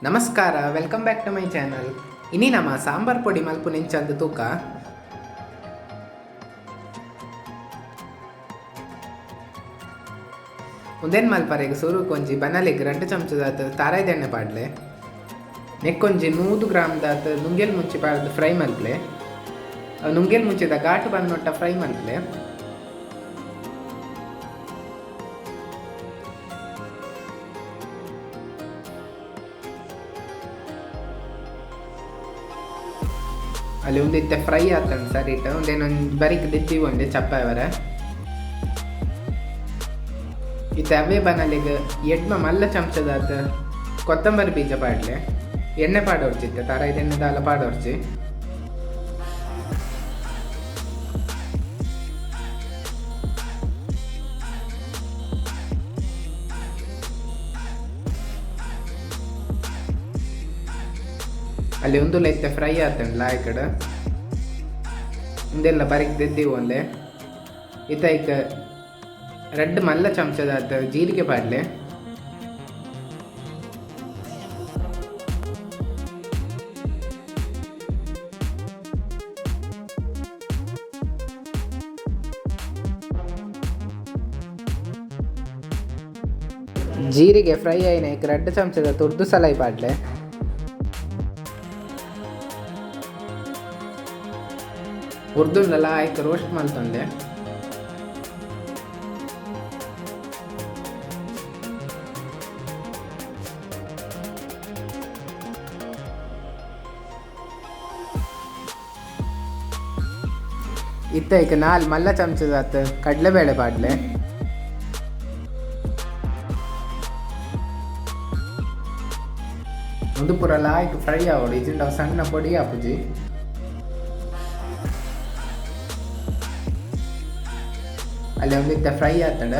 ನಮಸ್ಕಾರ, welcome back to my channel. ಇನಿ ನಮ್ಮ ಸಾಂಬಾರ್ ಪೊಡಿ ಮಲ್ಪುನೆಂಚಂದು ತೂಕ. ಉಂದೆನ್ ಮಲ್ಪರೆಗ್ ಸುರುಕು ಒಂಜಿ ಬನಲೆಗ್ 2 ಚಮಚದಾತ್ ತಾರಾಯಿದೆಣ್ಣೆ ಪಾಡ್ಲೆ. ನೆಕ್ಕೊಂಜಿ 100 ಗ್ರಾಮ್ ದಾತ್ ನುಂಗೆಲ್ ಮುಂಚಿ ಪಾಡ್ದ್ ಫ್ರೈ ಮಲ್ಪಲೆ. ನುಂಗೆಲ್ ಮುಂಚಿದ ಘಾಟು ಬನ್ನೊಟ್ಟ ಫ್ರೈ ಮಲ್ಪಲೆ. ಅಲ್ಲಿ ಒಂದಿತ್ತೆ ಫ್ರೈ ಆತಂಡ್ ಸರಿಟ್ ಉಂದೇನೊಂಜಿ ಬರಿಕ್ ದಿತ್ತಿ ಒಂದೆ ಚಪ್ಪಾವರೆ. ಇತ್ತೆ ಅವೇ ಬನಲೆಗ್ ಎಡ್ಮ ಮಲ್ಲ ಚಮಚದಾತ್ ಕೊತ್ತಂಬರಿ ಬೀಜ ಪಾಡ್ಲೆ. ಎಣ್ಣೆ ಪಾಡೊರ್ಚಿ ಇತ್ತೆ ತಾರಾಯಿದ ಎಣ್ಣೆ ದಾಲ ಪಾಡೊರ್ಚಿ. ಅಲ್ಲಿ ಉಂದುಲ ಇತ್ತೆ ಫ್ರೈ ಆತಂಡ್ ಲಾಯ್ಕಡ್. ಉಂದೆಲ್ಲ ಬರಿಕ್ ದಿದ್ದಿ ಒಂದೆ. ಇತ್ತೆ ಐಕ್ 2 ಮಲ್ಲ ಚಮಚದಾತ್ ಜೀರಿಗೆ ಪಾಡ್ಲೆ. ಜೀರಿಗೆ ಫ್ರೈ ಆಯಿನ ಐಕ್ 2 ಚಮಚದ ತುರ್ದು ಸಲಾಯಿ ಪಾಡ್ಲೆ. ಉರ್ದುಂಡಲ ಐಕ್ ರೋಸ್ಟ್ ಮಲ್ತೊಂಡೆ. ಇತ್ತೆ ಐಕ್ 4 ಮಲ್ಲ ಚಮಚದಾತ್ ಕಡಲೆಬೇಳೆ ಪಾಡ್ಲೆ. ಉಂದು ಪೂರ ಲಾಯ್ಕ್ ಫ್ರೈ ಆವೊಡು, ಇಜ್ಜಿಂಡ ಅವು ಸಣ್ಣ ಪೊಡಿ ಆಪುಜಿ. ಅಲ್ಲಿ ಒಂದಿತ್ತೆ ಫ್ರೈ ಆತಂಡ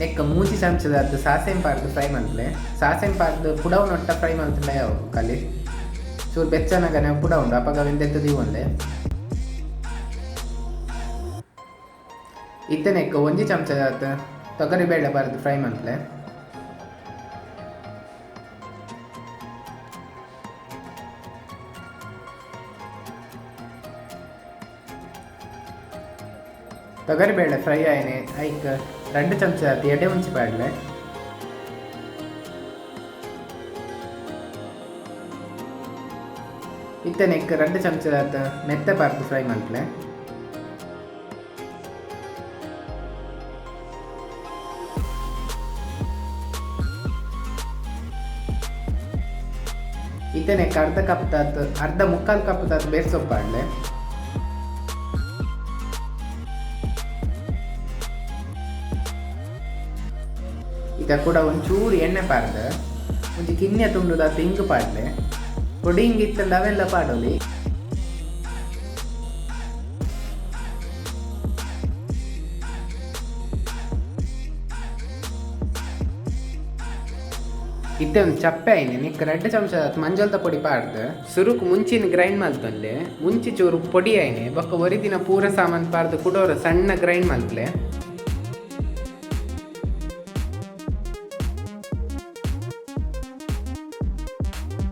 ನೆಕ್ 3 ಚಮಚದಾತ್ ಸಾಸೆನ್ ಪಾಡ್ದ್ ಫ್ರೈ ಮಲ್ಪಲೆ. ಸಾಸೆನ್ ಪಾಡ್ದ್ ಪುಡವುನೊಟ್ಟ ಫ್ರೈ ಮಲ್ತಂಡ ಯಾವು ಕಲಿ ಚೂರು ಬೆಚ್ಚನಗನೆ ಪುಡ ಉಂಡು ಅಪಗ ಅವೆನ್ ದೆತ್ತ್ ದೀವೊನ್ಲೆ. ಇತ್ತೆ ನೆಕ್ 1 ಚಮಚದಾತ್ ತೊಗರಿಬೇಳೆ ಪಾಡ್ದ್ ಫ್ರೈ ಮಲ್ಪಲೆ. ತೊಗರಿಬೇಳೆ ಫ್ರೈ ಆಯಿನೆ ಐಕ್ 2 ಚಮಚದಾತ್ ಎಡೆ ಮುಂಚಿ ಪಾಡ್ಲೆ. ಇತ್ತೆ ನೆಕ್ 2 ಚಮಚದಾತ್ ಮೆತ್ತೆ ಪಾಡ್ದ್ ಫ್ರೈ ಮಲ್ಪಲೆ. ಇತ್ತೆ ನೆಕ್ ಅರ್ಧ ಕಪ್ ದಾತ್ ಅರ್ಧ ಮುಕ್ಕಾಲು ಕಪ್ ದಾತ್ ಬೇರ್ ಸೊಪ್ಪು ಪಾಡ್ಲೆ. ಇತ್ತೆ ಕೂಡ ಒಂಚೂರು ಎಣ್ಣೆ ಪಾಡ್ದ್ ಒಂಜಿ ಕಿನ್ಯ ತುಂಡುದಾತ್ ಇಂಗು ಪಾಡ್ಲೆ. ಪೊಡಿ ಇಂಗು ಇತ್ತಂಡ ಅವೆಲ್ಲ ಪಾಡೊಲಿ. ಇತ್ತೆ ಒಂಜಿ ಚಪ್ಪೆ ಆಯಿನಿ ನಿಕ್ 2 ಚಮಚದಾತ್ ಮಂಜಲ್ದ ಪೊಡಿ ಪಾಡ್ದ್ ಸುರುಕು ಮುಂಚಿನ ಗ್ರೈಂಡ್ ಮಲ್ತೊನ್ಲೆ. ಮುಂಚಿ ಚೂರು ಪೊಡಿ ಆಯಿನಿ ಬೊಕ್ಕ ಒರಿದಿನ ಪೂರ ಸಾಮಾನ್ ಪಾಡ್ದ್ ಕುಡೋರ ಸಣ್ಣ ಗ್ರೈಂಡ್ ಮಲ್ಪಲೆ.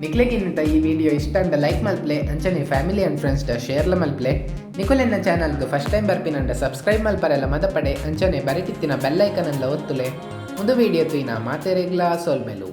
ನಿಕ್ಲೆಗಿನ್ನತ ಈ ವಿಡಿಯೋ ಇಷ್ಟ ಅಂಡ ಲೈಕ್ ಮಲ್ಪ್ಲೆ, ಅಂಚನೆ family and friends ಡ ಶೇರ್ ಲ ಮಲ್ಪ್ಲೆ. ನಿಕುಲೆನ್ನ ಚಾನಲ್ಗ್ ಫಸ್ಟ್ ಟೈಮ್ ಬರ್ಪಿನಂಡ ಸಬ್ಸ್ಕ್ರೈಬ್ ಮಲ್ಪರೆಲ್ಲ ಮದಪಡೆ, ಅಂಚನೆ ಬರಿತಿತ್ತಿನ ಬೆಲ್ ಐಕನ್ ಅನ್ಲ ಒತ್ತುಲೆ. ಒಂದು ವಿಡಿಯೋ ತೂಯಿನ ಮಾತೆರೆಗ್ಲಾ ಸೊಲ್ಮೆಲು.